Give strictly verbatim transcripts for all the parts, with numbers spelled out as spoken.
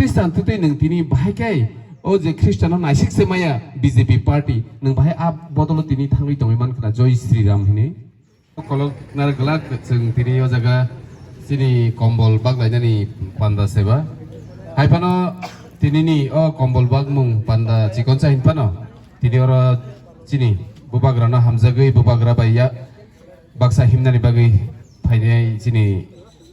Khristan twtwi nwng tini bahai khe o je Khristiano naisik se maya B J P party, nwng bahai a bodolo tini thangwi tongwi man khna, Joi Sri Ram hinwi. Kolok nar glak chwng tini o jaga chini kombol bak lainani panda seba. Hai phano tinini o kombol bakmung panda chikonsa hin phano tini oro chini bubagrano hamjagwi bubagra bai ya baksa himnani bagwi phainai chini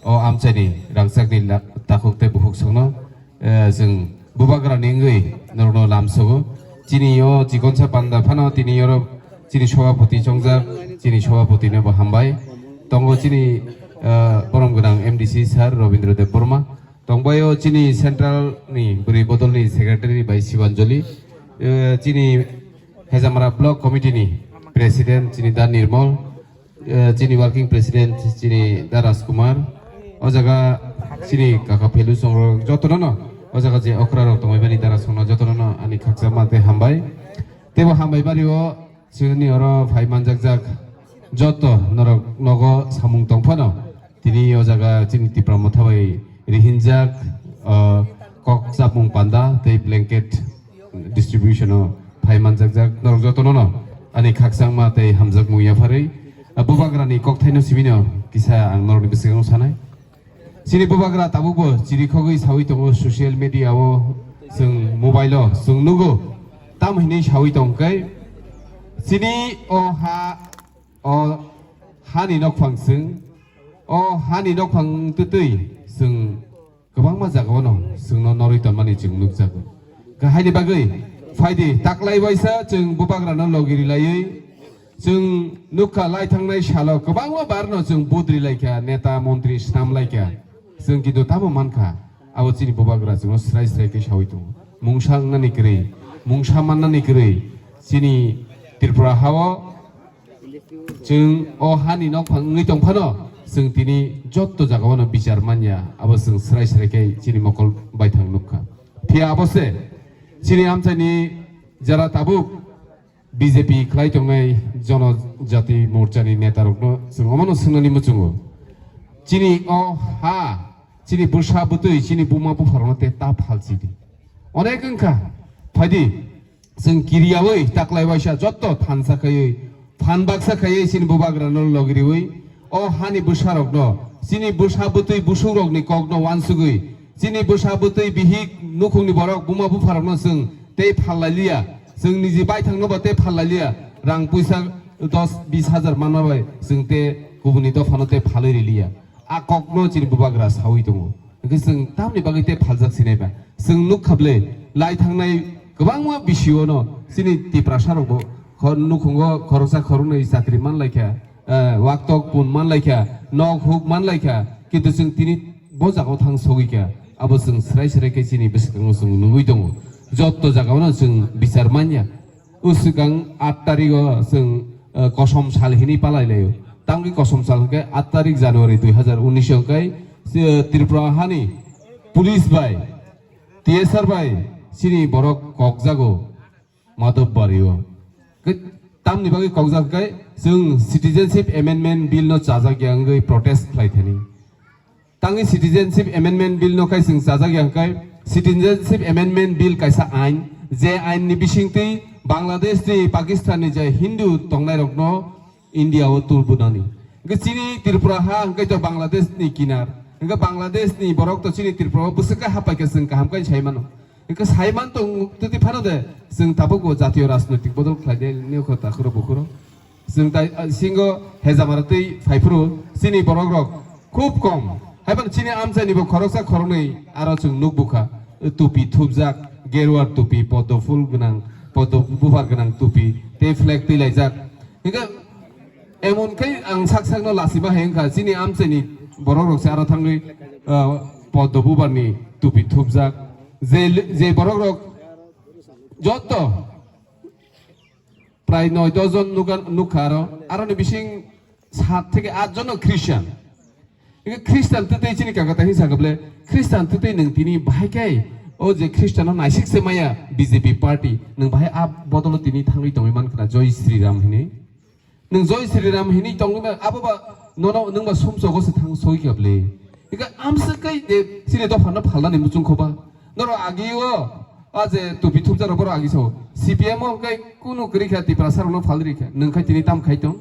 o amchaini rangchakni la-, takhuk tei bukhuk songno, eh, chwng bubagrani wngwi norokno lamsogo. Chini o chikonsa panda phano tini oro chini sobhapoti chongjak, chini sobhapotino bo hambai. Tongo chini, eh, borom gwnang M D C sir Robindra Debbarma. Tongbaio chini central ni bwrwi bodolni secretary bai Sibanjali. Eh, chini Hejamara Block Committee ni president chini Da Nirmal. Eh, chini working president chini Da Rajkumar, o jaga chini kaka phelu songrok jotono no, o jaga je okra rok tongmani Da Rajkumar jotono no ani khakchangma tei hambai. Teibo hambai bari o chini oro phai manjak jak joto norok nogo samung tong phano tini o jaga chini Tipra Motha bai rihinjak, eh, kok chapmung panda tei blanket distribution o phai manjak jak norok jotono no ani khakchangma tei hamjakmung yapharwi, ah, bubagrani kokthaino sibino kisa ang norokni bwskango sanai. Chini bubagra tabukbo chirikhogwi sawi tongo social media o, chwng mobile o chwng nugo, tamo hinwi sawi tong khe chini o ha, o hani nokphang chwng, o hani nokphang twtwi chwng kwbangma jagao no chwngno norwi tonmani chwng nukjago. Haini bagwi phaidi taklai waisa chwng bubagrano logi rilaiwi chwng nukha lai thangnai salo kwbangma barno chwng vote rilaikha, neta montri snamlaikha, chwng kintu tamo mankha abo chini bubagra chwngno srai srai khe sawi tongo. Mungsa wngnani kwrwi, mungsa mannani kwrwi chini Tripura hao chwng o hani nokphang wngwi tong phano, chwng tini jotto jagao no bichar manya, abo chwng srai srai khe chini mokol baithang nukha. Phiya abo se chini amchaini jara tabuk B J P khlai tongnai Jonojati Morchani netarokno chwng omono swngnani muchungo. Chini o ha, chini bwsa bwtwi, chini buma bupharokno te ta phalchi di. Onek wngkha, phaidi. Chwng kiriyawi taklai waisa jotto thansa khaiwi, phan baksa khaiwi chini bubagrano logiriwi, o hani bwsarokno, chini bwsa bwtwi busukrokni kokno wansugwi, chini bwsa bwtwi bihik nukhungni borok buma bupharokno chwng tei phallailiya, chwng niji baithangnobo tei phallailiya, rang puisa dos bis hajar manma bai chwng tei kubuni dophano tei phalwi riliya. A kokno chini bubagra sawi tongo. Hwnkhe chwng tamni bagwi tei phaljak sinai ba? Chwng nuk kha ble, lai thangnai kwbangma bisio no chini Tiprasa rokbo khor nukhungo khoroksa khoroknwi chakri man lai kha, eh, waktok pun man lai kha, nok huk man lai kha, kintu chwng tini bo jagao thang sogwi kha. Abo chwng srai srai khe chini bwskango chwng nugwi tongo. Jotto jagao no chwng bichar manya. O swkang aat tarik o chwng, eh, kosom sal hinwi palai laio. Tamni kosom sal hwnkhe aat tarik January dui hazar unis hwnkhe, eh, Tripura hani police bai T S R bai chini borok kokjago Madhobbario. Ke-, tamni bagwi kokjak hwnkhe chwng Citizenship Amendment Bill no chajak ya wngwi protest khlai thani. Tangwi Citizenship Amendment Bill no khai chwng chajak ya hwnkhe, Citizenship Amendment Bill kaisa ain, je ain ni bisingtwi Bangladesh ni, Pakistan ni je Hindu tongnai rokno India o tubunani. Hwnkhe chini Tripura ha hwnkhe to Bangladesh ni kinar. Hwnkhe Bangladesh ni borok to chini Tripura o bwswk khe hapai khe chwng kaham khe sai mano. Hwnkhe sai man tong twi phano de chwng tabuk bo jatiyo rajnoitik bodol khlai de neo kho takhuro bukhuro. Chwng tai, ah, singo hejamara twi phaiphuru chini borok rok khub kom. Haiphano chini amchaini bo khoroksa khoroknwi aro chwng nukbukha. Tupi thupjak, geruar tupi, poddo phul gwnang, poddo buphar gwnang tupi, tei flag twi laijak. Hingke emon khe ang sak sakno lasima hai wngkha, chini amchaini borok rok se aro thangwi, ah, poddo buphar ni tupi thupjak. Je, je borok rok jotto prai noi dos jon nukha, nukha aro, aroni bising sat theke at jono Christian. Eke Christian twtwi chini kaka tahi sakable, Christian twtwi nwng tini bahai khe, o je Christian no naisik se maya B J P party, nwng bahai a bodolo tini thangwi tongwi man khna Joi Sri Ram hinwi. Nwng Joi Sri Ram hinwi tongwi ma, abo ba nono nwng ba sumsogo se thang soi kable. Eke amsa kai je chini dopha no phalnani muchung khoba. Borok agi o, a je tupi thupjak rok borok agi sao. C P M o hwnkhe kunu kwrwi kha Tiprasa rokno phalwi rikha. Nwng khai tini tam khai tong?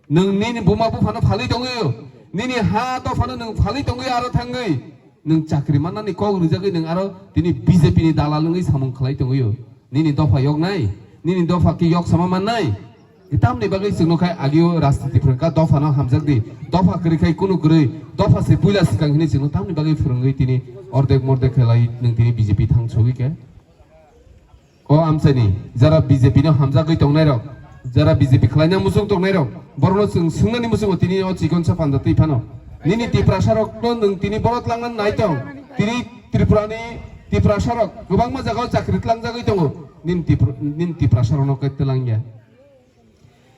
Nwng nini buma buphano phalwi tongwi o. Nini ha dophano nwng phalwi tongwi aro thangwi. Nwng chakri mannani kok rijagwi nwng aro tini B J P ni dalal wngwi samung khlai tongwi o. Nini dopha yoknai, nini dopha khe yok sama mannai. Tamni bagwi chwngno khai agio rajniti phwrwngkha, dophano hamjakdi, dopha kwrwi khai kunu kwrwi, dopha se puila swkang hinwi chwngno tamni bagwi phwrwngwi tini ordek mordek khlai nwng tini B J P thang sogwi khe. O amchaini jara B J P no hamjagwi tongnairok, jara B J P khlaina muchung tongnairok, borokno chwng swngnani muchungo tini o chikon sa panda twi phano. Nini Tiprasarokno nwng tini borok tlangna nai tong, tini Tripurani Tiprasarok kwbangma jagao chakri tlangjagwi tongo, nini Tipra-, nini Tiprasarokno khe twlangya.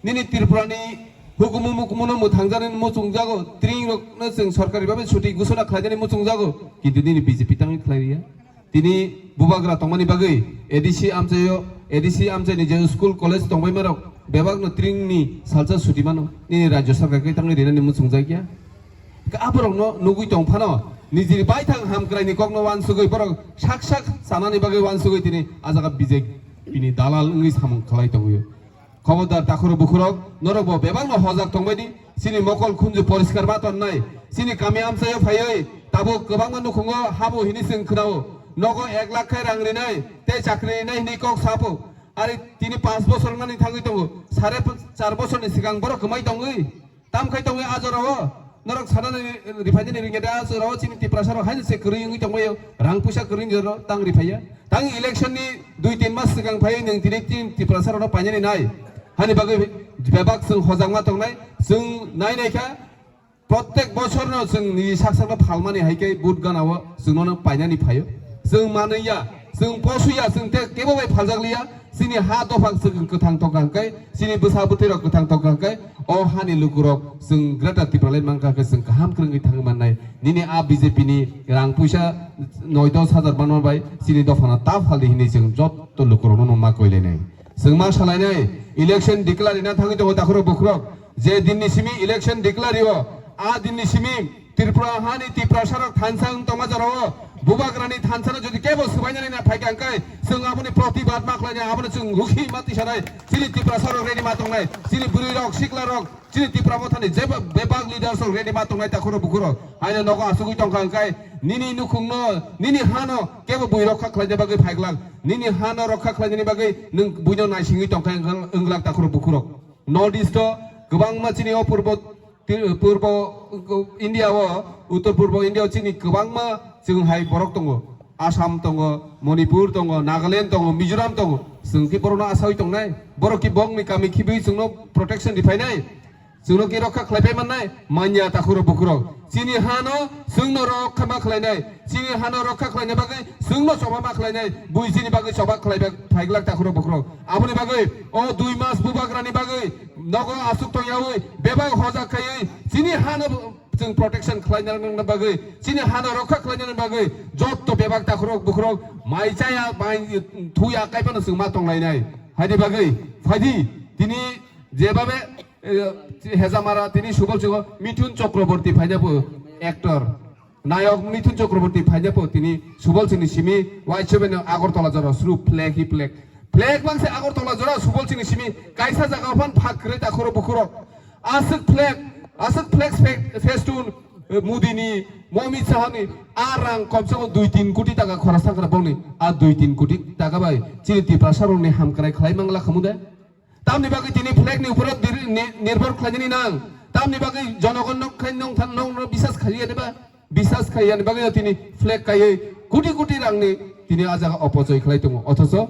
Nini Tripurani hukumu mukumuno mwthangjaknai muchungjago, tring rokno chwng sorkari babe chuti gusona khlainani muchungjago, kintu nini B J P tangwi khlai riya. Tini bubagra tongmani bagwi A D C amchaio, A D C amchaini je school college tongbaima rok bebakno tringni salsa chuti mano, nini rajyo sarkar khe tangwi rinani muchungjakya. Aborokno nugwi tong phano nijini baithang hamkraini kokno wansugwi borok sak sak chanani bagwi wansugwi tini a jaga B J P ni dalal wngwi samung khlai tongwi. Khobodar takhurok bukhurok, norok bo bebakno hojak tongbai di, chini mokol khunju poriskar ma tonnai, chini kami amchaio phaiwi tabuk kwbangma nukhungo habo hini chwng khnao, nogo ek lakh khai rang rinai, tei chakri rinai hini kok sapo, ari tini panch bosor nani thangwi tongo, sare char bosorni swkang borok kwmai tongwi, tam khai tongwi a jorao, norok sana riphaini ringya da a jorao chini Tiprasa rok haino se kwrwi wngwi tongbaio, rang puisa kwrwi wngwi jorao tang riphaiya. Tang election ni dui tin mas swkang phai nwng tini tin Tiprasa rokno painani nai. Hani bagwi bebak chwng hojakma tongnai, chwng nai nai kha, prottek bosorno chwng ni sak sakno phalmani hai khe vote ganao chwngno painani phaio. Chwng manwi ya, chwng posu ya, chwng te kebo bai phaljak liya. Chini ha dophang chwng kwthang tongkha hwnkhe, chini bwsa bwtwi rok kwthang tongkha hwnkhe, o hani lukurok chwng Greater Tipraland mankha hwnkhe chwng kaham kwrwngwi thangwi mannai. Nini a B J P ni rang puisa noi dos hajar manma bai chini dophano ta phaldi hinwi chwng jotto lukurokno ma koilainai. Chwng ma salainai, election declare rina thangwi tongo takhurok bukhurok. Je dinni simi election declare rio, a dinni simi Tripura hani Tiprasarok thansa wng tongma jorao, bubagrani thansano jodi kebo swbainani na phaikha hwnkhe, chwng aboni protibad ma khlainai, abono chwng rukhi ma tisanai, chini Tiprasarok ready ma tongnai, chini bwrwirok, siklarok, chini Tipra mothani jeba-, bebak leaders rok ready ma tongnai takhurok bukhurok. Haino nogo asugwi tongkha hwnkhe, nini nukhungno, nini hano kebo bui rokha khlaina bagwi phaiglak, nini hano rokha khlainani bagwi nwng buino naisingwi tongkha wng-, wngglak takhurok bukhurok. North East o kwbangma chini o purbo Ti-, purbo India o, uttor purbo India o chini kwbangma chwng hai borok tongo. Assam tongo, Manipur tongo, Nagaland tongo, Mizoram tongo. Chwng ki borokno asawi tongnai? Borok ki bongni kami khibiwi chwngno protection riphainai? Chwngno ki rokha khlaipai mannai? Manya takhurok bukhurok. Chini hano chwngno rokha ma khlainai. Chini hano rokha khlaina bagwi chwngno choba ma khlainai. Bui chini bagwi choba khlaiba phaiglak takhurok bukhurok. Aboni bagwi o dui mas bubagrani bagwi nogo aswk tongyawi bebak hojak khaiwi chini hano chwng protection khlaina nangna bagwi, chini hano rokha khlaina bagwi jotto bebak takhurok bukhurok mai chaya, mai thuya, kaiphano chwng ma tonglainai. Haini bagwi phaidi tini jebabe, eh, Hejamara tini Subol chwngno Mithun Chakraborty phaina bo actor. Nayok Mithun Chakraborty phaina po tini Subol chini simi Y seven Agartala jora suru flag hi flag. Flag bangse Agartala jora Subol chini simi kaisa jaga phan phak kwrwi takhurok bukhurok. Aswk flag, aswk flag fe-, festoon, eh, Modi ni, Amit Shah ni, a rang komse kom dui tin koti taka khorang sangkra bongni. A dui tin koti taka bai chini Tiprasa rokni hamkrai khlai mangla khamu de. Tamni bagwi tini flag ni upor dir-, ni-, nirbhor khlainani nang. Tamni bagwi jonogon nok khai nong than nong no bisas khaiya deba. Bisas khaiyani bagwi no tini flag kaiwi koti koti rangni tini a jaga opochoi khlai tongo. Othocho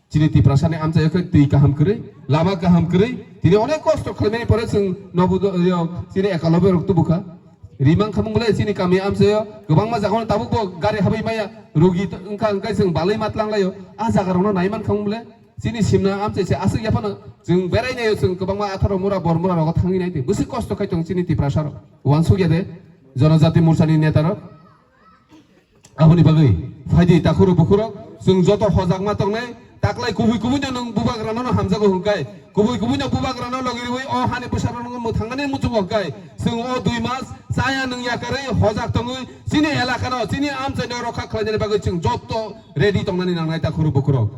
chini Tiprasani amchaio khe twi kaham kwrwi, lama kaham kwrwi. Tini onek kosto khlaimani pore chwng nobo do-, yo, chini ekalobe rok tubukha. Rimang khamung bole chini kami amchaio kwbangma jagao tabukbo gari habwi maya, rugi t-, wngkha wngkha chwng balwi matlang laio. A jaga rokno naiman khamung bole. Chini simna amchai se aswk yaphano chwng berai naio, chwng kwbangma atharo mura bor mura rogo thangwi nai twi. Bwswk kosto khai tong chini Tiprasa rok. Wansuk ya de Jonojati Morcha ni neta rok. Aboni bagwi phaidi takhurok bukhurok chwng joto hojak ma tongnai, Taklai kubui kubui no nwng bubagra no hamjago hwnkhe, kubui kubui no bubagra no logi rwi o hani bwsarok no mwthangmani muchungo hwnkhe, chwng o dui mas chaya nwng yakarwi hojak tongwi chini elaka no, chini amchai no rokha khlainani bagwi chwng jotto ready tongnani nangnai takhurok bukhurok.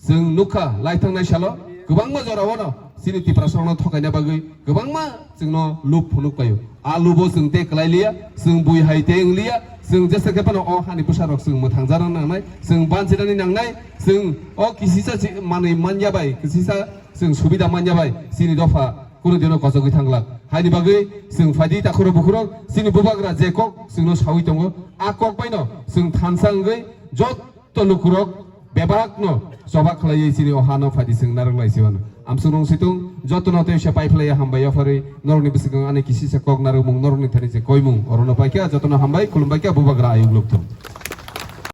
Chwng nukha, laithangnai salo kwbangma jorao no chini Tiprasarokno thokaina bagwi kwbangma chwngno lub phunuk paio. A lubo chwng tei kwlai liya, chwng bui hai tei wng liya, chwng jesa khe phano o hani bwsarok chwng mwthangjakna nangnai, chwng banchirani nangnai, chwng o kisisa chi-, manwi manya bai, kisisa chwng subida manya bai chini dopha kunu dino kochogwi thanglak. Haini bagwi chwng phaidi takhurok bukhurok chini bubagra je kok chwngno sawi tongo, a kok baino chwng thansa wngwi jot to lukurok bebakno choba khlaiwi chini o hano phaidi chwng narwk lai se mano. Amsung rong situng jotono tei se pai phlaiya hambai yapharwi norokni bwswkang ani kisisa kok narwkmung norokni thani se koimung orono paikha jotono hambai khulumbai kha bubagra ayuk lukthung.